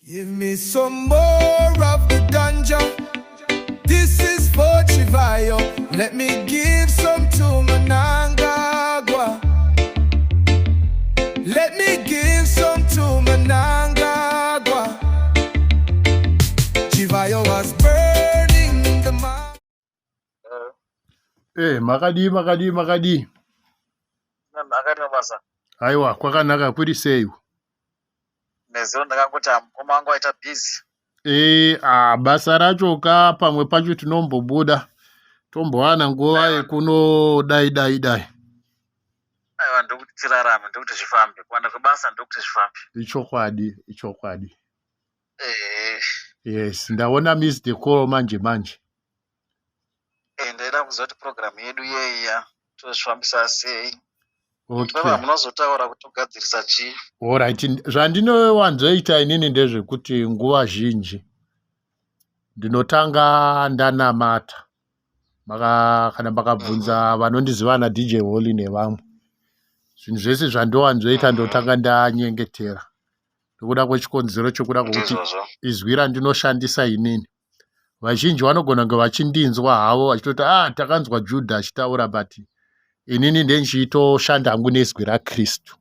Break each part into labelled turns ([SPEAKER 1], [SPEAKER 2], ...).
[SPEAKER 1] Give me some more of the ganja. This is for Chivayo. Let me give some to Mnangagwa. Let me give some to Mnangagwa. Chivayo was burning the mine.
[SPEAKER 2] Eh, makadii makadii makadii?
[SPEAKER 3] Makadii basa.
[SPEAKER 2] Aiwa, kwakanaka kuri sei?
[SPEAKER 3] Nezuro ndakangoti ah, mukoma wangu aita busy.
[SPEAKER 2] Eh, ah, basa racho ka pamwe pacho tinombobuda tombowana nguva yekuno dai dai dai.
[SPEAKER 3] Aiwa, ndokuti tirarame, ndokuti zvifambe. Kuwanda kwebasa ndokuti zvifambe.
[SPEAKER 2] Ichokwadi, ichokwadi.
[SPEAKER 3] Eh.
[SPEAKER 2] Yes, ndaona missed call manje manje.
[SPEAKER 3] Eh, ndaida kuziva kuti program yedu yeiya tozvifambisa sei.
[SPEAKER 2] Okay.
[SPEAKER 3] Baba munozotaura kuti togadzirisa chii.
[SPEAKER 2] Alright, zvandinowanzoita inini ndezvekuti nguva zhinji ndinotanga ndanamata. Maka, kana makabvunza vanondiziva ana DJ Holly nevamwe. Zvinhu zvese zvandowanzoita ndotanga ndanyengetera. Nokuda kwechikonzero chokuda kwokuti
[SPEAKER 3] Ndizvozvo.
[SPEAKER 2] izwi randinoshandisa inini vazhinji vanogona kunge vachindinzwa havo vachitoti ah takanzwa Judha achitaura but inini ndendichitoshanda hangu nezwi raKristu.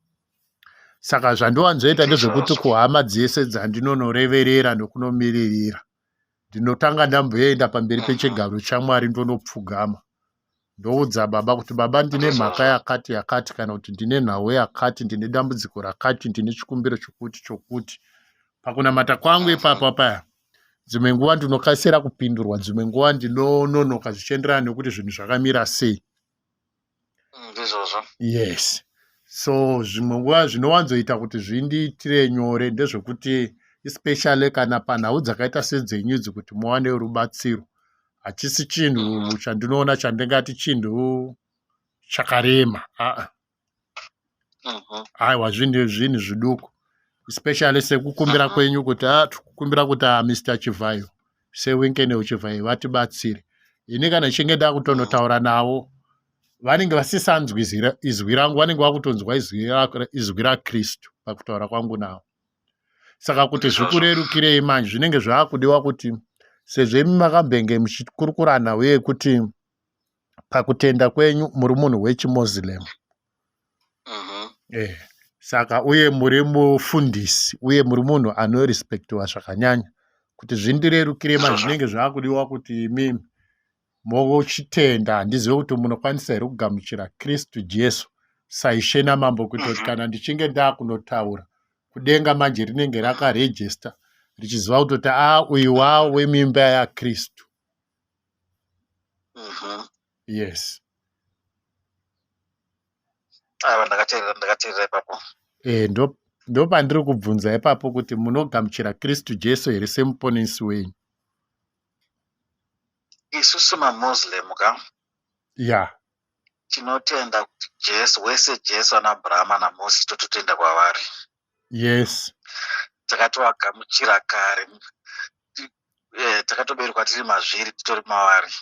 [SPEAKER 2] Saka zvandiwanzoita ndezvekuti kuhama dzese dzandinonoreverera nokunomiririra ndinotanga ndamboenda pamberi pechigaro chaMwari ndonopfugama ndoudza baba kuti baba ndine mhaka yakati yakati kana kuti ndine nhau yakati ndine dambudziko rakati ndine chikumbiro chokuti chokuti pakunamata kwangu ipapa paya dzimwe nguva ndinokasira kupindurwa dzimwe nguva ndinononoka zvichienderana nekuti zvinhu zvakamira sei.
[SPEAKER 3] Ndizvozvo.
[SPEAKER 2] Yes, so zvimwe nguva zvinowanzoita kuti zvindiitire nyore ndezvekuti especially kana panhau dzakaita sedzenyu idzi kuti muwane rubatsiro hachisi chinhu chandinoona chandingati chinhu chakarema aa. Aiwa zvinhu zvinhu zviduku especially sekukumbira kwenyu kuti ah, tikukumbira kuti ah, Mr Chivhayo seWinknell Chivhayo vatibatsire. Ini kana ndichinge ndakutonotaura navo vanenge vasisanzwi izwi rangu, vanenge vakutonzwa izwi raKristu pakutaura kwangu navo. Saka kuti zvikurerukirei manje zvinenge zvakudiwa kuti sezvo imi makambenge muchikurukura nhau yekuti pakutenda kwenyu muri munhu wechiMoslem. Eh, saka uye muri mufundisi uye muri munhu anorespektiwa zvakanyanya kuti zvindirerukire manje zvinenge zvakudiwa kuti imimi mochitenda handizive kuti munokwanisa here kugamuchira Kristu Jesu saIshe naMambo kuitira kuti kana ndichinge ndakunotaura kudenga manje rinenge rakarejista richiziva kutoti a uyu wawemimba yaKristu. Yes.
[SPEAKER 3] Aiwa, ndakateerera, ndakateerera ipapo.
[SPEAKER 2] Eh, ndo ndopandiri kubvunza ipapo kuti munogamuchira Kristu Jesu here semuponesi wenyu?
[SPEAKER 3] Isusu maMuslim ka
[SPEAKER 2] Ya.
[SPEAKER 3] tinotenda kuti Jesu wese Jesu ana Abrahama naMoses tototenda kwavari.
[SPEAKER 2] Yes.
[SPEAKER 3] Takatovagamuchira kare. Eh, takatoberekwa tiri mazviri titori mavari.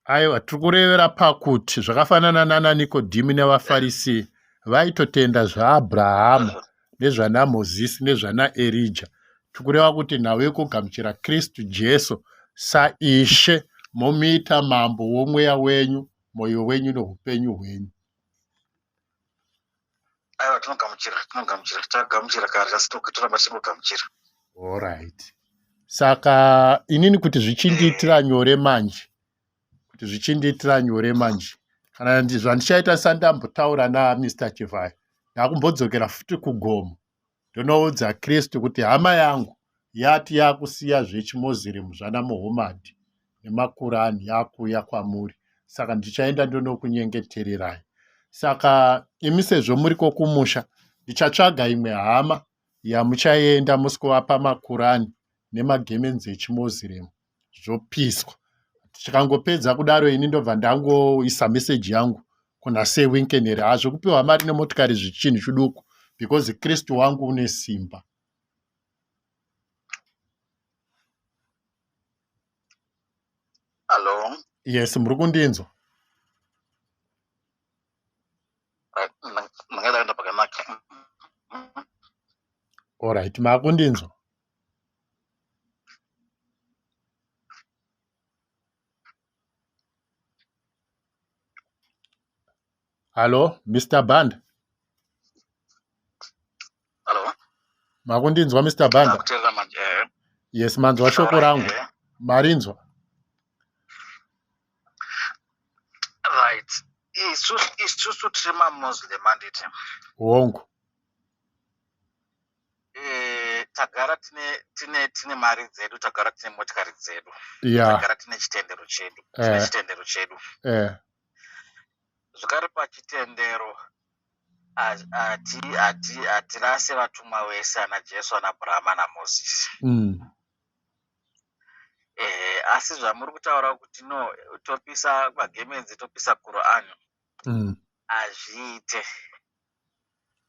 [SPEAKER 2] Aiwa, tiri kurevera pakuti zvakafanana nana Nikodhimi nevaFarisi vaitotenda zvaAbrahama nezvanaMozisi nezvanaErija. Tiri kureva kuti nhau yekugamuchira Kristu Jesu saIshe momuita mambo womweya wenyu, mwoyo wenyu neupenyu hwenyu.
[SPEAKER 3] Aiwa, tinogamuchira, tinogamuchira, tagamuchira kare asi toramba tichingogamuchira.
[SPEAKER 2] Alright. Saka inini kuti zvichindiitira nyore manje, kuti zvichindiitira nyore manje, kana zvandichaita sandambotaura naMr Chivhayo, ndakumbodzokera futi kugomo ndonoudza Kristu kuti hama yangu yati yakusiya zvechimoziremu zvana Muhammad nemaKurani yakuuya kwamuri, saka ndichaenda ndonokunyengetererai. Saka imi sezvo muriko kumusha, ndichatsvaga imwe hama yamuchaenda moswovapa maKurani nemagemenzi echimoziremu zvopiswa. Tikangopedza kudaro ini ndobva ndangoisa meseji yangu kuna Sir Winkenere. Haa zvekupiwa mari nemotikari zvichinhu chiduku because Kristu wangu une simba.
[SPEAKER 3] Hello.
[SPEAKER 2] Yes, muri kundinzwa?
[SPEAKER 3] Ndanga ndaenda pakanaka.
[SPEAKER 2] Alright, makundinzwa? Hallo, Mr Banda.
[SPEAKER 3] Hallo.
[SPEAKER 2] Makundinzwa Mr Banda?
[SPEAKER 3] Ndakuteerera manje. Eh.
[SPEAKER 2] Yes, manzwa shoko rangu.
[SPEAKER 3] Eh.
[SPEAKER 2] Marinzwa.
[SPEAKER 3] Right. Isusu isusu tiri maMuslim handiti.
[SPEAKER 2] Hongu.
[SPEAKER 3] Eh, tagara tine tine tine mari dzedu, tagara tine motikari dzedu.
[SPEAKER 2] Ya.
[SPEAKER 3] Tagara tine chitendero chedu. Tine
[SPEAKER 2] Eh.
[SPEAKER 3] chitendero chedu.
[SPEAKER 2] Eh.
[SPEAKER 3] Zvakare pachitendero hatirase vatumwa vese ana Jesu ana Abrahama ana Mozisi. Ehe, asi zvamuri kutaura kuti no topisa magemenzi topisa Quran hazviite.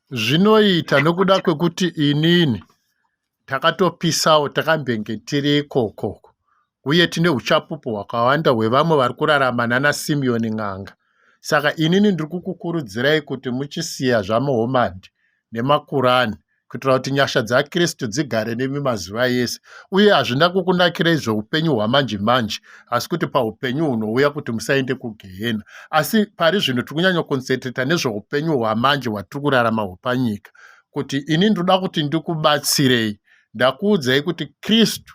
[SPEAKER 2] Zvinoita nokuda kwekuti inini takatopisawo takambenge tiri ikokoko uye tine uchapupu hwakawanda hwevamwe vari kurarama nana Simeoni n'anga. Saka inini ndiri kukukurudzirai kuti muchisiya zvaMuhammad nemaKurani kuitira kuti nyasha dzaKristu dzigare nemi mazuva ese. Uye hazvina kukunakirai zveupenyu hwamanje manje asi kuti paupenyu hunouya kuti musaende kugehena. Asi pari zvino tiri kunyanya kuconcentrata nezveupenyu hwamanje hwatiri kurarama hwepanyika. Kuti ini ndinoda kuti ndikubatsirei. Ndakuudzai kuti Kristu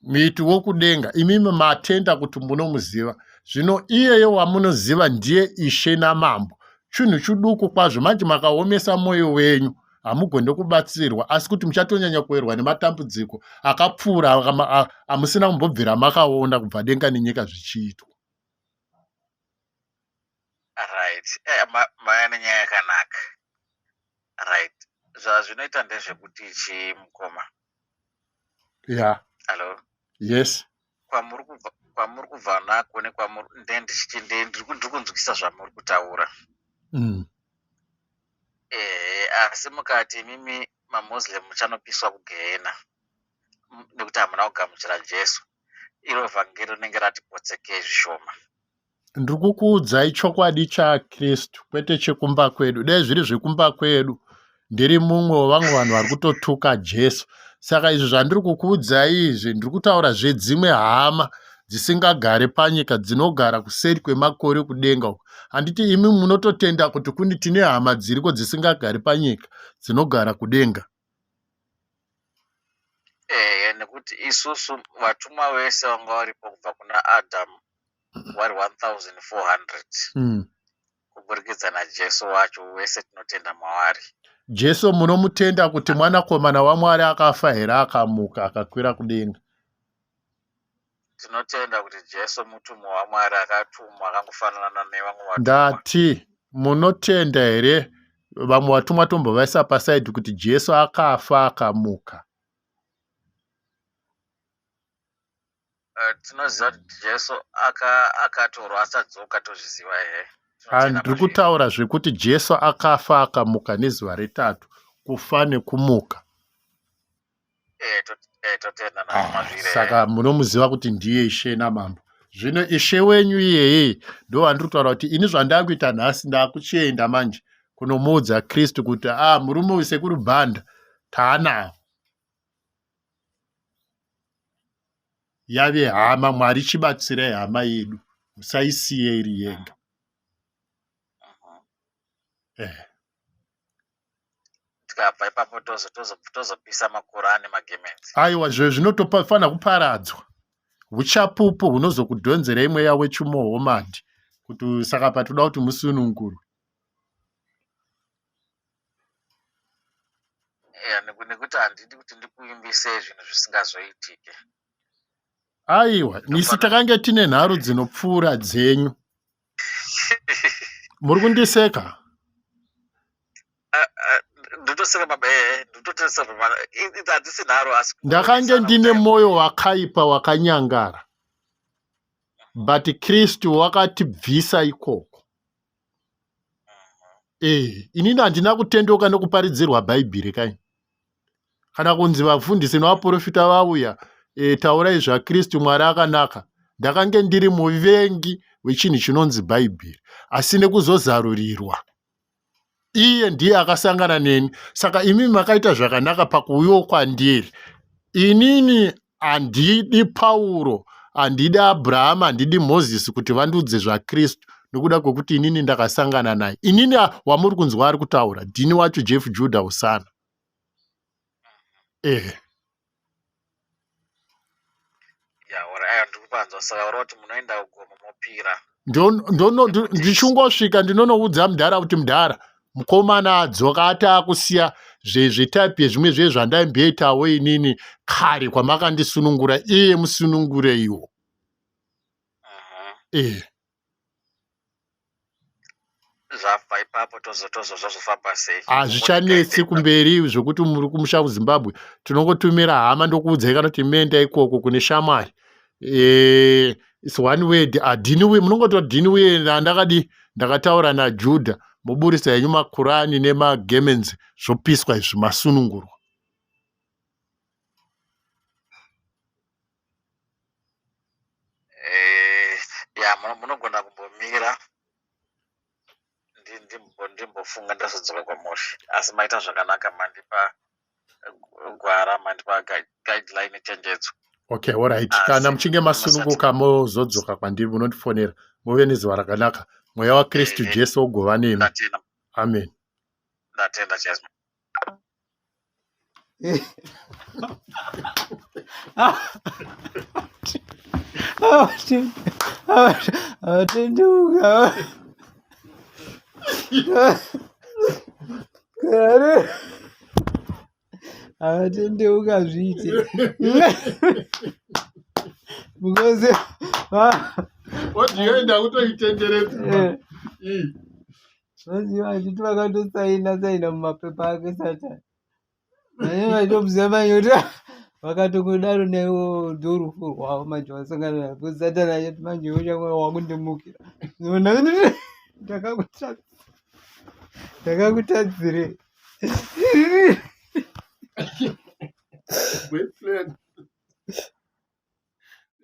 [SPEAKER 2] muiti wokudenga imimi matenda kuti munomuziva zvino iyeye wamunoziva ndiye ishe namambo chinhu chiduku kwazvo manje makaomesa mwoyo wenyu hamugone kubatsirwa asi kuti muchatonyanya kuwerwa nematambudziko akapfuura amusina kumbobvira makaona kubva denga nenyika zvichiitwa.
[SPEAKER 3] Right, eh, maya nenyaya yakanaka. Right, zvazvinoita ndezvekuti chii mukoma?
[SPEAKER 2] Ya.
[SPEAKER 3] Hello?
[SPEAKER 2] Yes.
[SPEAKER 3] Kwamuri kubva kwamuri kubva nako nekwamuri ndendichiti ndiri kunzwisisa zvamuri kutaura. Ehe, asi mukati imimi maMuslim muchanopiswa kugehena nekuti hamuna kugamuchira Jesu. Iro vhangeri rinenge rati potsekei zvishoma.
[SPEAKER 2] Ndiri kukuudzai chokwadi chaKristu kwete chekumba kwedu. Dai zviri zvekumba kwedu ndiri mumwe wevamwe vanhu vari kutotuka Jesu. Saka izvi zvandiri kukuudzai izvi ndiri kutaura zvedzimwe hama dzisingagare panyika dzinogara kuseri kwemakore kudenga uko. Handiti imi munototenda kuti kuni tine hama dziriko dzisingagari panyika dzinogara kudenga.
[SPEAKER 3] Ehe, nekuti isusu vatumwa vese vanga varipo kubva kuna Adamu vari 1400 kuburikidza naJesu wacho wese tinotenda maari.
[SPEAKER 2] Jesu munomutenda kuti mwanakomana waMwari akafa here akamuka akakwira kudenga?
[SPEAKER 3] Tinotenda kuti Jesu mutumwa waMwari akatumwa akangofanana nevamwe vatumwa.
[SPEAKER 2] Ndati munotenda here vamwe vatumwa tombovaisa pasaidi kuti Jesu akafa akamuka?
[SPEAKER 3] Tinoziva kuti Jesu akatorwa asadzoka tozviziva ehe.
[SPEAKER 2] Ndiri kutaura zvekuti Jesu akafa akamuka nezuva retatu, kufa nekumuka.
[SPEAKER 3] Totenda nazvo mazviri.
[SPEAKER 2] Saka munomuziva kuti ndiye Ishe namambo. Zvino Ishe wenyu iyeye ndo vandiri kutaura kuti ini zvandakuita nhasi ndakuchienda manje kunomuudza Kristu kuti ah murume uyu sekuru Banda taanawo. Yave hama, Mwari chibatsirai hama yedu, musaisiye iri yega. Eh.
[SPEAKER 3] Tikabva ipapo tozopisa makorani magemenzi.
[SPEAKER 2] Aiwa zvo zvinotofanira kuparadzwa. Uchapupu hunozokudhonzerai mweya wechumohomadi kuti saka patoda kuti musunungurwe.
[SPEAKER 3] Yeah, nekuti handidi kuti ndikuimbise zvinhu zvisingazoitike.
[SPEAKER 2] Aiwa, isu takange tine nharo dzinopfuura dzenyu. Muri kundiseka?
[SPEAKER 3] Ndotoseka baba, ehe, ndotoseka baba. Hadzisi nharo asi
[SPEAKER 2] ndakange ndine mwoyo wakaipa wakanyangara. But Kristu wakatibvisa ikoko. Eh, inini handina kutendeuka nekuparidzirwa bhaibheri kai kana kunzi vafundisi nevaprofita vauya e, taurai zvakristu mwari akanaka ndakange ndiri muvengi wechinhu chinonzi bhaibheri asi nekuzozarurirwa iye ndiye akasangana neni saka imi makaita zvakanaka pakuuyawo kwandiri inini handidi pauro handidi abrahama handidi mozisi kuti vandiudze zvakristu. nokuda kwekuti inini ndakasangana naye. Inini wamuri kunzwa ari kutaura ndini wacho Jeff Judah Usana. Ehe. Ndichingosvika ndinonoudza mudhara kuti mudhara mukomana adzoka ati akusiya zvetype yezvimwe zve zvandaimboitawo inini kare kwamakandisunungura iye musunungureiwo.
[SPEAKER 3] Eh. Zvabva ipapo tozozvofamba sei?
[SPEAKER 2] Hazvichanetsi kumberi zvekuti muri kumusha kuZimbabwe tinongotumira hama ndokuudzai kana kuti menda ikoko kune shamwari. Eh, it's one word adhini uye munongoti adhini uye ndakadi ndakataura naJudha moburisa henyu makurani nemagemenzi zvopiswa izvi masunungurwa.
[SPEAKER 3] Eh, ya munogona kumbomira ndimbofunga ndazodzoka kwamuri asi maita zvakanaka mandipa gwara mandipa guideline chenjedzo.
[SPEAKER 2] Okay, alright. Kana muchinge masununguka mozodzoka kwandiri munondifonera. Muve nezuva rakanaka. Mweya waKristu eh, Jesu ugova nemi. Amen.
[SPEAKER 3] Ndatenda chaizvo.
[SPEAKER 4] Avatendeuka. Avatendeuka zviite. Because
[SPEAKER 2] Odhiyo kutoitenderedza.
[SPEAKER 4] Eh. Vaziva vachiti vakatosaina saina mumapepa ake Satani. Vane vachitomuziva manje kuti vakatongodaro naivo ndorufu rwavo manje vasangana navo because Satani achati manje iwe uchange wakundimukira. Ndakakutadzirei.
[SPEAKER 2] Boyfriend.